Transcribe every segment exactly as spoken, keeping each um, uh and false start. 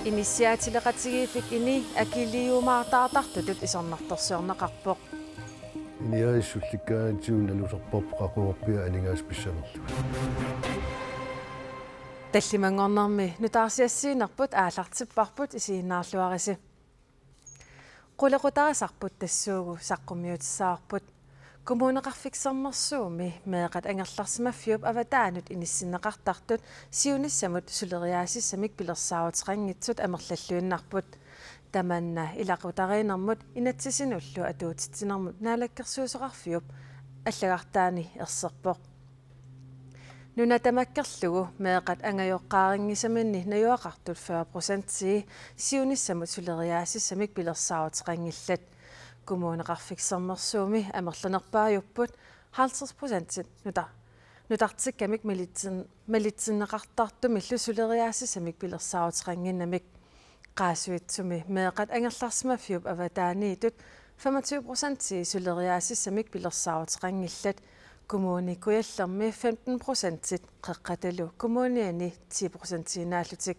Inissiaatileqatigiiffik INI akiliiumaartaartartutut isornartorsiorneqarpoq. INI A/S sullikkaangatsigu nalusarparput qaqugorpiaq aningaasat pissanerlugit. Tallimanngornermi nutaarsiassiinerput aallartipparput, isiginnaarluarisi. Qulequtarisarput tassuugu saqqummiutissavarput. Kommuneqarfik Sermersuumi meeqqat angerlarsimaffiup avataanut inissinneqartartut siunissamut suleriaasissamik pilersaaruteqanngitsut amerlalluinnarput. Tamanna ilaqutariinnermut inatsisinullu atuutitsinermut naalakkersuisoqarfiup allagartaani erserpoq. Nuna tamakkerlugu meeqqat angajoqqaarinngisaminni najugaqartut fyrre procentii siunissamut suleriaasissamik pilersaaruteqanngillat. Kommuneqarfik Sermersuumi amerlanerpaajupput halvtreds procentit nuta-, nutartikkamik malitsin-, malitsinneqartartumillu suleriaasissamik pilersaaruteqannginnamik. Qaasuitsumi meeqqat angerlarsimaffiup avataaniittut femogtyve procentii suleriaasissamik pilersaaruteqanngillat. Kommune Kujallermi femten procentit, Qeqqatalu Kommuniani ti procentiinnaallutik.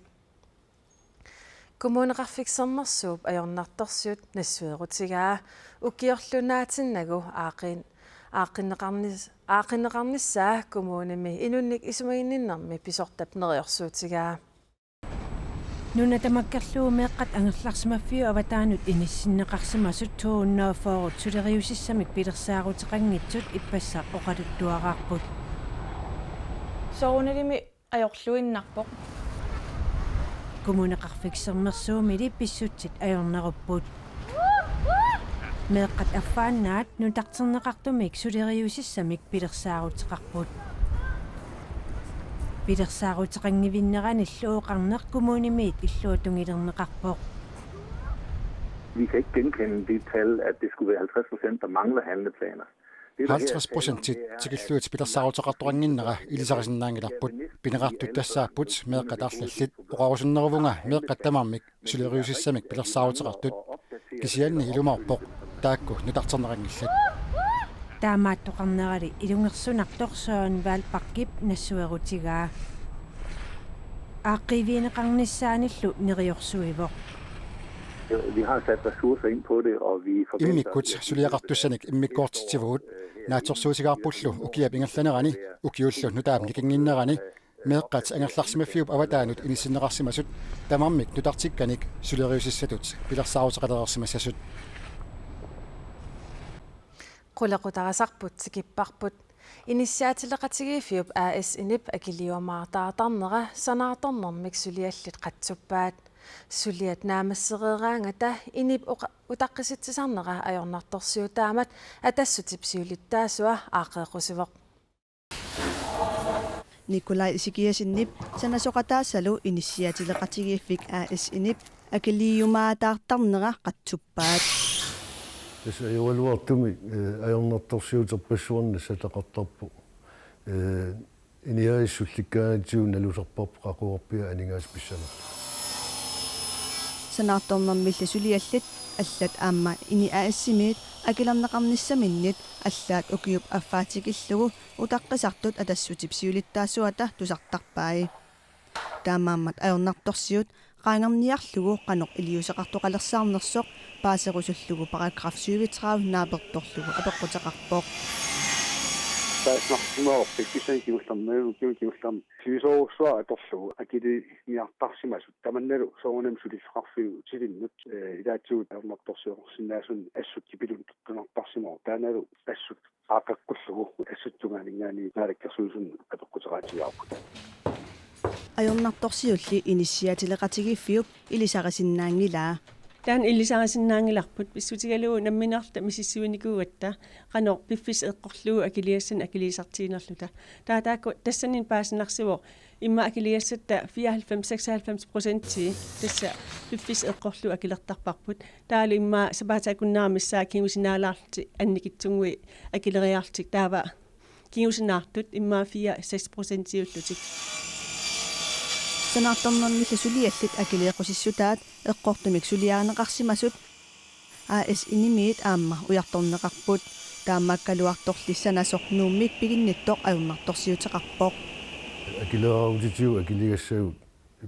Kommuneqarfik Sermersuup ajornartorsiut nassuerutigaa. Ukiorlu naatinnagu aaqqin-, aaqqinneqarnis-, aaqqinneqarnissaa kommunimi inunnik isumaginninnermi pisortap neriorsuutigaa. Nuna tamakkerlugu meeqqat angerlarsimaffiup avataanut inissinneqarsimasut to hundrede og fyrre suleriaasissamik pilersaaruteqanngitsut ippassaq oqaluttuaraarput. Soorunalimi ajorluinnarpoq. Kommuneqarfik Sermersuumili pissutsit ajornerupput. Meeqqat affaannaat nutarterneqartumik suleriaasissamik pilersaaruteqarput. Pilersaaruteqanngivinneranillu oqarneq kommunimiit illuatungilerneqarpoq. Vi kan ikke genkende det tal, at det skulle være halvtreds procent, der mangler handleplaner. Det, der her er Halvtreds tale om, procentit det er, at tikillugu pilersaaruteqartoqannginnera ilisarisinnaanngilarput. Pineqartut tassaapput meeqqat arlallit. Oqarusunneruvunga meeqqat tamarmik suleriaasissamik pilersaaruteqartut. Kisianni ilumoorpoq taakku nutarterneqanngillat. Taamaattoqarnerali ilungersunartoq Søren Valbakip nassuerutigaa. Aaqqiivigineqarnissaanillu neriorsuivoq. Vi har sat ressourcer ind på det, og vi forventer... Immikkut suliaqartussanik immikkoortitsivugut. Naatsorsuutigaarpullu ukiap ingerlanerani ukiullu nutaamik nikinnginnerani meeqqat angerlarsimaffiup avataanut inissinneqarsimasut tamarmik nutartikkanik suleriaasissatut pilersaaruteqalereersimassasut. Qulequtarisarput tikipparput. Inissiaatileqatigiiffiup A/S-inip akiliiumaartaartarnera sanaartornermik suliallit qatsuppaat. Suliat naammassereeraangata inip uqa-, utaqqisitsisarnera ajornartorsiutaammat Atassutip siulittaasua aaqqeeqqusivoq. Nikolaj Ezekiassenip sanasoqataassalu inissiaatileqatigiiffik A/S-inip akiliiumaartaartarnera qatsuppaat. Tassa ajoraluartumik, eh, ajornartorsiuterpassuarnik nassataqartarpoq. Eh, INI A/S sullikkaangatsigu nalusarparput qaqugorpiaq aningaasat pissanerlugit. Sanaartornermilli suliallit allat aamma INI A/S-imiit akilerneqarnissaminnit allaat ukiup affaa tikillugu utaqqisartut Atassutip siulittaasuata tusartarpai. Taamaammat ajornartorsiut qaangerniarlugu qanoq iliuuseqartoqalersaarnersoq paaserusullugu paragraf syvogtredive naapertorlugu apeqquteqarpoq. Taasnarsimavoq piffissami kingullermi, ukiuni kingullermi sivisoorujussuaq atorlugu akiliiniartarsimasut tamannalu soorunami suliffeqarfiup silinnut, eh, ilaatigut ajornartorsiorsinnaasunut assut kipilunut tuttunartarsimavoq, taannalu assut aaqqeqqullugu Assut tungaaninngaanniit naalakkersuisunut apeqquteqaatigaarput. Ajornartorsiulli inissiaatileqatigiiffiup ilisarisinnaanngilaa. Taanna ilisarisinnaanngilarput pissutigalugu nammineerluta misissuinikuugatta qanoq piffissaq eqqorlugu akiligassanik akiliisartiginerluta. Taava taakku tassaniinneq paasinarsivoq immaqa akiligassatta fireoghalvfems seksoghalvfems procentii tassa piffissaq eqqorlugu akilertarparput. Taavalu immaqa sapaatip akunnerata missaat kingusinaalaarlutik annikitsunnguit akileriarlutik, taava kingusinaartut immaqa fire seks procentiullutik. Sanaartornermilli suliallit akileeqqusissutaat eqqortumik suliarineqarsimasut A/S-inimiit aamma ujartorneqarput. Taamaakkaluartorli sanasoq Nuummi piginnittoq ajornartorsiuteqarpoq. Akileraarutitigut akiligassagut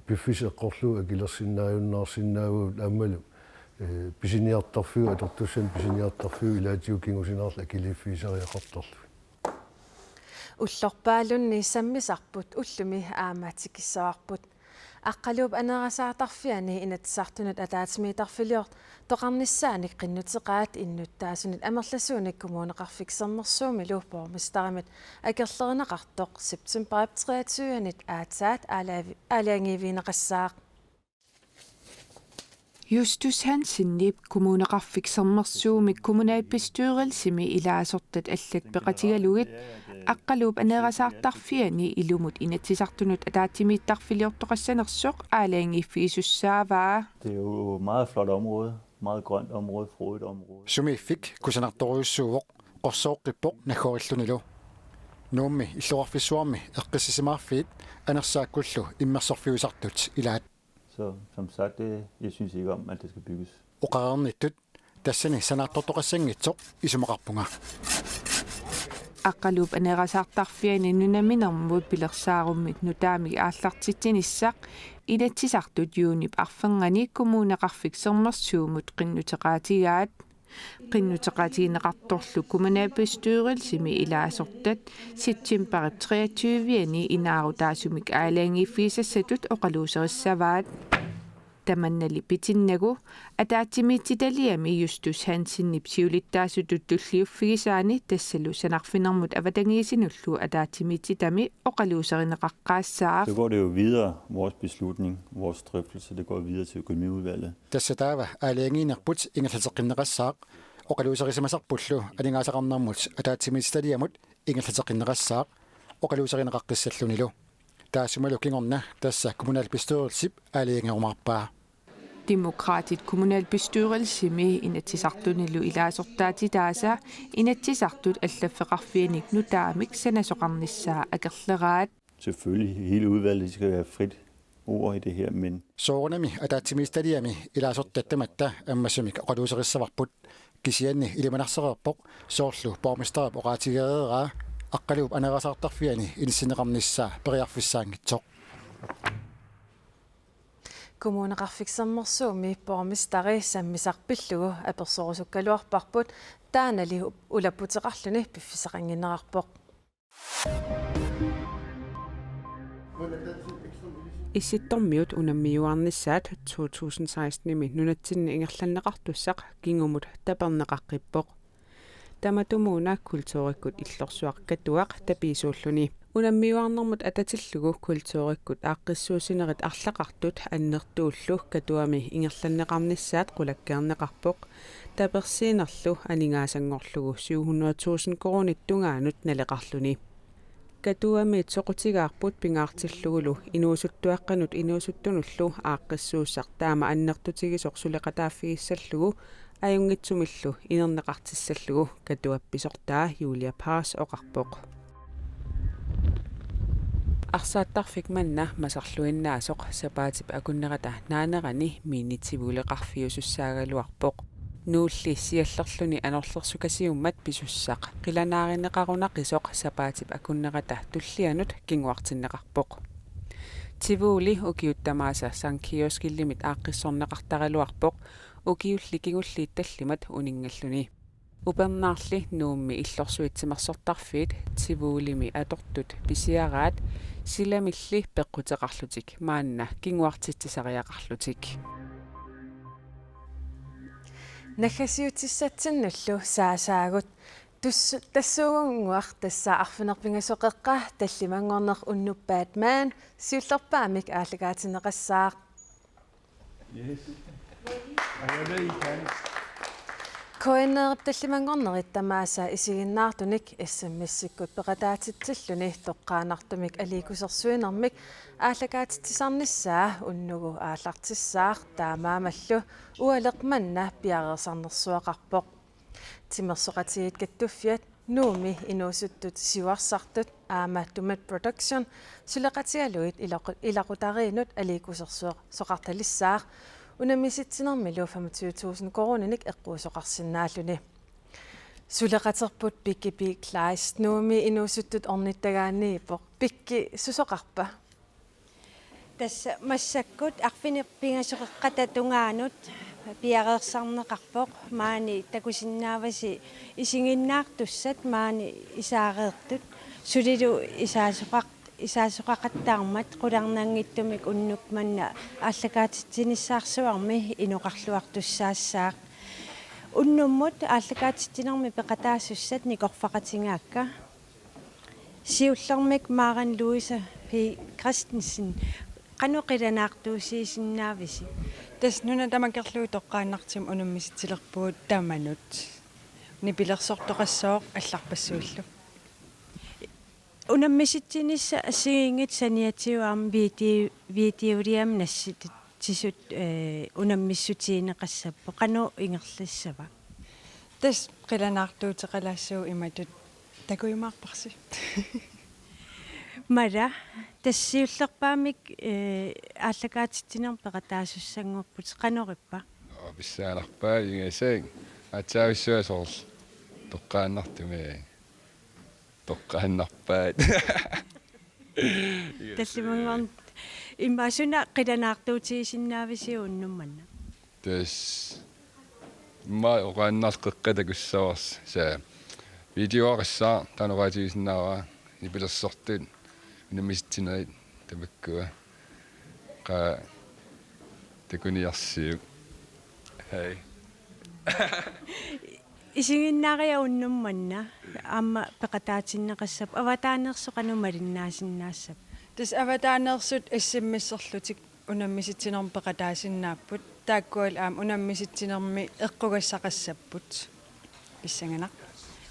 Piffissaq eqqorlugu akilersinnaajunnaarsinnaavagut aammalu, eh, pisiniartarfiup, atortussanik pisiniartarfiup ilaatigut kingusinnerullugit akiliiffigisariaqartarlugit. Ullorpaalunni sammisarput ullumi aamma tikissavarput. Aqqaluup Aneerasaartarfiani Inatsisartunut ataatsimiittarfiliortoqarnissaanik qinnuteqaat innuttaasunit amerlasuunik Kommuneqarfik Sermersuumilu borgmesterimit akerlerineqartoq septembarip treogtyve-anit aatsaat aalavi-, aalajangiivigineqassaaq. Justus Hansenip Kommuneqarfik Sermersuumi kommunalbestyrelsimi ilaasortat allat peqatigalugit Aqqaluup Aneerasaartarfiani ilumut Inatsisartunut ataatsimiittarfiliortoqassanersoq aalajangiiffigisussaavaa. Det er jo et meget flot område, meget grønt område, frodigt område. Sumiiffik kusanartorujussuuvoq, qorsooqqippoq naggorillunilu. Nuummi illoqarfissuarmi eqqissisimaarfiit Anersaakkullu immersorfiusartut ilaat. Så som sagt, det, jeg synes ikke om, at det skal bygges. Oqareernittut tassani sanaartortoqassanngitsoq isumaqarpunga. Aqqaluup Aneerasaartarfiani nunaminermut pilersaarummik nutaamik aallartitsinissaq Inatsisartut juunip arfernganni Kommuneqarfik Sermersuumut qinnuteqaatigaat. Qinnuteqaatigineqartorlu kommunalbestyrelsimi ilaasortat septembarip treogtyve-ani inaarutaasumik aalajangiiffigisassatut oqaluuserissavaat. Tamannali pitinnagu ataatsimiititaliami Justus Hansenip siulittaasutut tulliuffigisaani tassalu sanarfinermut avatangiisinullu ataatsimiititami oqaluuserineqaqqaassaaq. Så går det jo videre, vores beslutning, vores drøftelse, det går videre til økonomiudvalget. Tassa taava aalajangiinerput ingerlateqqinneqassaaq, oqaluuserisimasarpullu aningaasaqarnermut ataatsimiititaliamut ingerlateqqinneqassaaq oqaluuserineqaqqissallunilu. Taassumalu kingorna tassa kommunalbestyrelsip aalajangerumaarpaa. Demokraatit kommunalbestyrelsimi Inatsisartunilu ilaasortaatitaasa Inatsisartut allaffeqarfianit nutaamik sanasoqarnissaa akerleraat. Selvfølgelig, hele udvalget, de skal have frit ord i det her, men Soorunami ataatsimiititaliami ilaasortat tamatta ammasumik oqaluuserissavarput. Kisianni ilimanarsereerpoq soorlu borgmesterip oqaatigereeraa Aqqaluup Aneerasaartarfiani inissinneqarnissaa periarfissaanngitsoq. Kommuneqarfik Sermersuumi borgmesteri sammisaq pillugu apersorusukkaluarparput, taannali ulapputeqarluni piffissaqannginnerarpoq. Issittormiut unammiuaarnissaat to tusind seksten-imi nunatsinni ingerlanneqartussaq kingumut taperneqaqqippoq. Tamatumuuna kulturikkut illorsuaq Katuaq tapiisuulluni. Unammiuaarnermut atatillugu kulturikkut aaqqissuussinerit arlaqartut annertuullu Katuami ingerlanneqarnissaat qulakkeerneqarpoq. Tapersiinerlu aningaasanngorlugu syv hundrede tusind koruunit tungaanut naleqarluni. Katuamiit soqutigaarput pingaartillugulu inuusuttuaqqanut inuusuttunullu aaqqissuussaq taama annertutigisoq suleqataaffigissallugu ajunngitsumillu inerneqartissallugu Katuap pisortaa Julia Paas oqarpoq. Arsaattarfik manna masarluinnaasoq sapaatip akunnerata naanerani miinitsi Tivoleqarfiusussaagaluarpoq. Nuulli siallerluni anorlersukasiummat pisussaq qilanaarineqarunaqisoq sapaatip akunnerata tullianut kinguartinneqarpoq. Tivoli ukiut tamaasa Sankt Kioskilimit aaqqissorneqartaraluarpoq, ukiulli kingulliit tallimat uninngalluni. Upernaarli Nuummi illorsuit timersortarfiit Tivolimi atortut pisiaraat silamilli peqquteqarlutik maanna kinguartitsisariaqarlutik. Naggasiutissatsinnullu saasaagut. Tus-, tassuugunnguaq tassa arfineq-pingasoqeqqa tallimanngorneq unnuk Batman siullerpaamik aallakaatinneqassaaq. Yes. Og jeg ved, I kan. K N R-ip tallimanngornerit tamaasa isiginnaartunik S M S-ikkut peqataatitsilluni toqqaannartumik aliikkusersuinermik aallakaatitsisarnissaa unnugu aallartissaaq, taamaammallu ualeq manna piareersarnersuaqarpoq. Timersoqatigiit Kattuffiat, Nuummi inuusuttut siuarsartut aamma Tumat Production suleqatigalugit ilaqu-, ilaqutariinnut aliikkusersueqartalissaaq unammisitsinermilu femogtyve tusind koruuninik eqquusoqarsinnaalluni. Suleqaterput Pikki P. Kleist Nuummi inuusuttut ornittagaanniippoq. Pikki, susoqarpa? Tassa massakkut arfineq-pingasoqeqqata tungaanut piareersarneqarpoq, maani takusinnaavasi isiginnaartussat maani isaareertut, sulilu isaasoqaq-, isaasoqaqattaarmat qularnanngitsumik unnuk manna aallakaatitsinissaarsuarmi inoqarluartussaassaaq. Unnummut aallakaatitsinermi peqataasussat nikorfaqatigaakka. Siullermik Maren Louise P. Christensen, qanoq qilanaartuusiisinnaavisi? Tassa nuna tamakkerlugu toqqaannartumik unammisitsilerpugut tamanut. Nipilersortoqassooq allarpassuillu. Unammisitsinissamut assigiinngitsut saniatigut aamma video-, videoliami nassiussisut, eh, unammissutigineqassapput. Qanoq ingerlassava? Tassa qilanaartuuteqalaassaaq imatut takujumaarparsi. Mala, tassa siullerpaamik, eh, aallakaatitsinermi peqataasussanngorputit, qanorippa? Oo, pissanganarpoq, ingasaak. Aatsaavissuaq soorlu toqqaannartumik. Toqqaannarpaat. Tallimanngorn-, immaqa suna qilanaartuutigisinnaavisiuk unnuk manna? Tassa immaqa oqaannarlugu qeqqata takussavarsi. Tassa videoqassaaq, taanna oqaatigisinnaavara, nipilersortut unammisitsinerit tamakkua. Qaa, takuniarsiuk. Hej. Isiginnaariaruk unnuk manna aamma peqataatinneqassapput, avataaneersut qanoq malinnaasinnaassappat? Tassa avataaneersut S M S-erlutik unammisitsinermi peqataasinnaapput. Taakkualu aamma unammisitsinermi eqqugassaqassapput. Pissanganaq.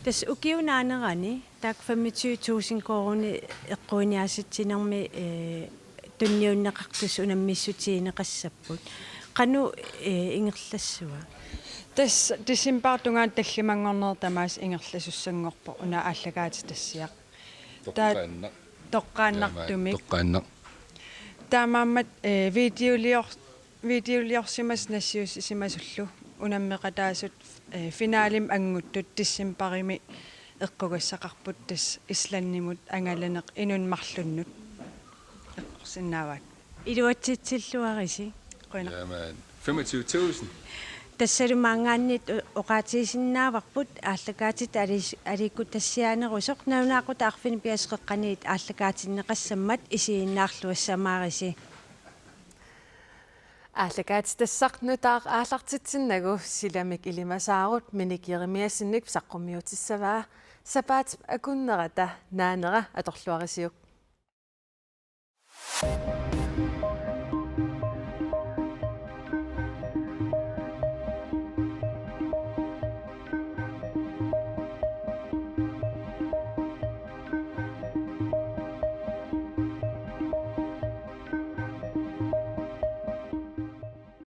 Tassa ukiup naanerani taakku femogtyve tusind koruunit eqquiniaasitsinermi, eh, tunniunneqartussat unammissutigineqassapput. Qanoq, eh, ingerlassava? Tassa decembarip tungaanut tallimanngornerit tamaasa ingerlasussanngorpoq una aallakaatitassiaq. Taa-, toqqaannaq. Toqqaannartumik. Toqqaannaq. Taamaammat, eh, videolior-, videoliorsimasut nassiussisimasullu unammeqataasut, eh, finalemi anguttut decembarimi eqqugassaqarput, tassa Islandimut angalaneq inunnut marlunnut eqqorsinnaavaat. Iluatsitsilluarisi. Qujanaq. Jamen, femogtyve tusind. Tassalu maanngaanniit o-, oqaatigisinnaavarput aallakaatitat aliis-, aliikkutassiaanerusoq, nalunaaqutaq arfineq-pingasoqeqqaniit aallakaatinneqassammat isiginnaarluassamaarisi. Aallakaatitassaq nutaaq aallartitsinnagu silamik ilimasaarut Minik Jeremiassenip saqqummiutissavaa. Sapaatip akunnerata naanera atorluarisiuk.